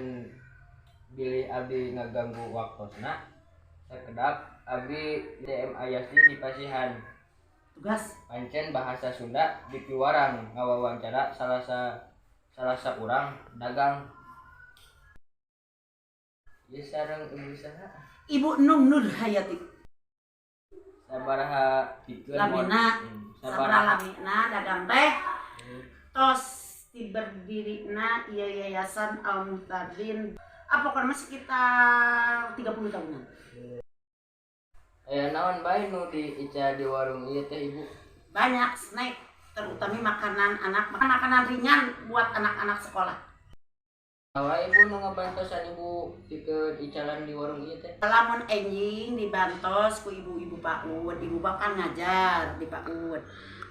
Punten bilih abdi ngaganggu waktosna. Sakedap, abdi DMA Yasdi dipasihan Tugas. Pancen bahasa Sunda dipiwarang ngawawancara salah saurang dagang. Ieu sareng ibu saha? Ibu Nung Nur Hayati. Sabaraha pikeun Lamina. Sabaraha? Sabaraha lamina dagang teh? Tos ti berdirina ieu Yayasan Al Muhtadin. Apa pokoknya mah sekitar 30 tahunan. Aya naon bae nu diical di warung ieu teh, Ibu? Banyak snack, terutama makanan anak, makanan ringan buat anak-anak sekolah. Saha, Ibu, nu ngabantosan Ibu pikeun icalan di warung ieu teh? Lamun enjing dibantos ku ibu-ibu PAUD, ibu bapak kan ngajar di PAUD.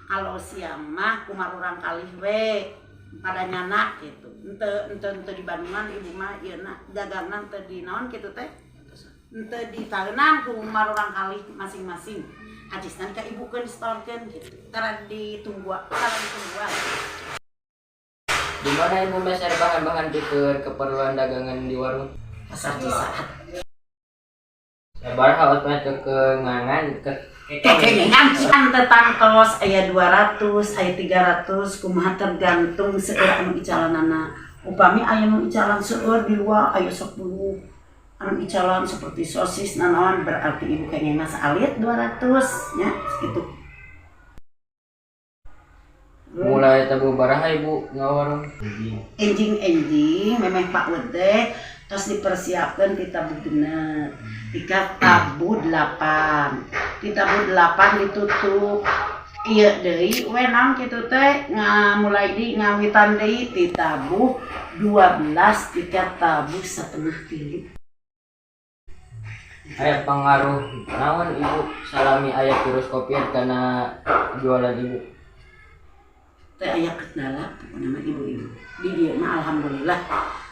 Kalau siang mah ku marurang kalih we pada nyanak gitu. Ente ente ente di Bandungan ibu mah ieu na dagangan teu di naon kitu teh. Ente di tahunan ku marurang kalih masing-masing. Acisna ka ibu keun disetorkeun gitu. Tara ditungguan, tara ditungguan. Di mana Ibu meser bahan-bahan pikeun keperluan dagangan di warung? Pasar Cisaat. Sabaraha otomatis kekengangan ke? Kekenyangan kan tetangtos aya 200, aya 300, kumaha tergantung seueur anu icalanana. Upami aya nu icalan seueur di luar aya 10 anu icalan seperti sosis nanaon, berarti ibu kengengna saalit 200 nya segitu. Mulai tabuh baraha Ibu ngawarung? Enjing-enjing memeh PAUD teh tos dipersiapkan di tabuh 6, tika tabuh 8, di tabuh 8 ditutup. Iya deui we naon kitu teh mulai di ngawitan deui ti tabuh 12 tika tabuh setengah tilu. Aya pengaruh naon, Ibu, salami aya virus Covid kana jualan Ibu? Teu aya kendala pokokna mah, ibu-ibu di dieu mah alhamdulillah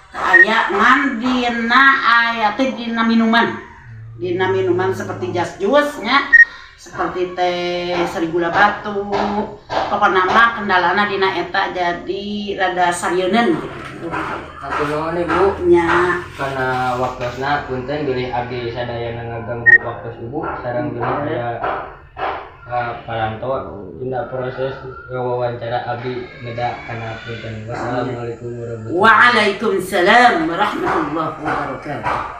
teu aya, ngan dina aya teh dina minuman seperti jas jus nya, seperti teh seri gula batu. Pokokna mah kendalana dina eta, jadi rada sarieuneun gitu. Hatur nuhun, Ibu, Nya. Kana waktosna. Punten bilih abdi sadayana ngaganggu waktos Ibu sareng bilih aya paranto dina proses wawancara abdi ngeda kana punten. Wassalamualaikum warahmatullahi. Waalaikumsalam warahmatullahi wabarakatuh.